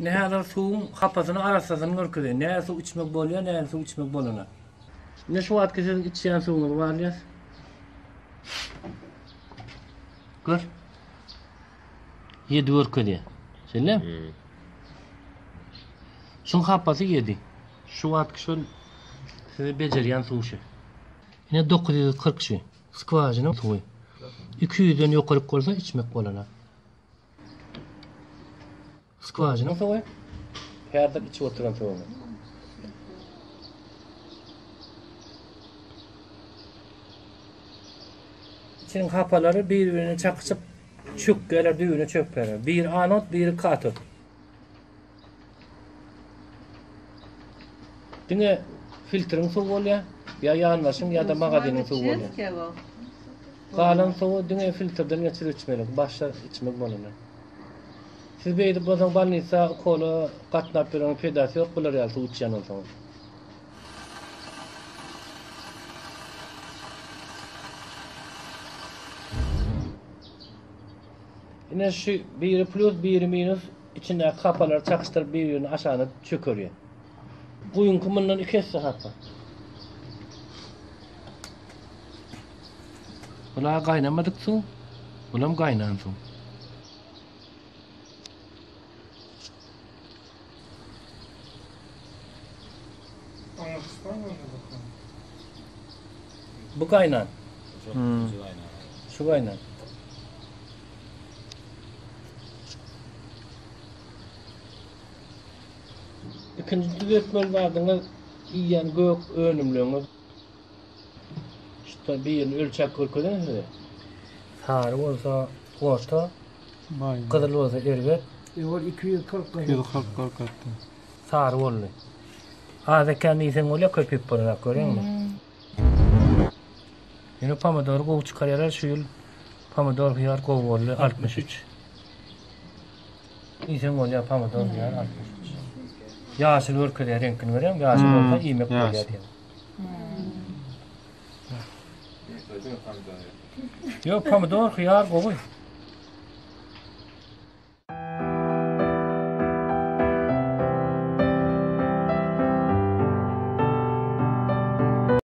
Ine häzir suwuň hapasyny arassasyny görkezeýin. Nähili suw içmek bolýar, nähili suw içmek bolanok. Ine şu wagtky siziň içýän suwuňyzy barlaýas. Gör. 7 görkezýär. Şeýle? Hmm. Şuň hapasy 7. Şu wagtky şol size bejerýän suw şu. Ine 940 şu. Skwažynyň suwy. 200-den ýokaryk bolsa içmek bolana. Skwažynyň suwy. Häzir içip oturan suwuňyz. İçiniň hapalary bir-birine çakyşyp çökýärler, düýbüne çökýärler. Biri anod, biri katod. Diňe filtriň suwy bolýar, ýa ýanbaşyň ýa-da magazynyň suwy bolýar. Galan suwy diňe filtrden geçirip içmeli, başga içmek bolanok. Siz beýdip bolsaň bolnisa ukola gatnap ýöreňiz peýdasy ýok bular ýaly suw içýän bolsaňyz. Ine şu biri plus biri minus içindäki hapalary çakyşdyryp bir-birini aşagyna çökerýär. Guýuňky mundan iki esse hapa. Bula gaýnamadyk suw, bulam gaýnan suw. Bu gaýnan. Hmm. Şu gaýnan. Ikinji düzetmeli zadyňyz iýýän gök önümleriňiz. Şuda birini ölçäp görkezeýin size. Sary bolsa orta, gyzyl bolsa erbet. Ýok, 240 240 görkezdi. Sary boldy. Az ekän diýseň bolýar, köp iýip bolanok, görýäňmi? Ýöne pomidory gowy çykarýarlar şu ýyl pomidor hyýar gowy boldy 63. Diýseň bolýar pomidor hyýar 63. Ýaşyl görkezýär reňkini görýäňmi? Ýaşyl bolsa iýmek bolýar diýýär. Ýok pomidor hyýar gowy.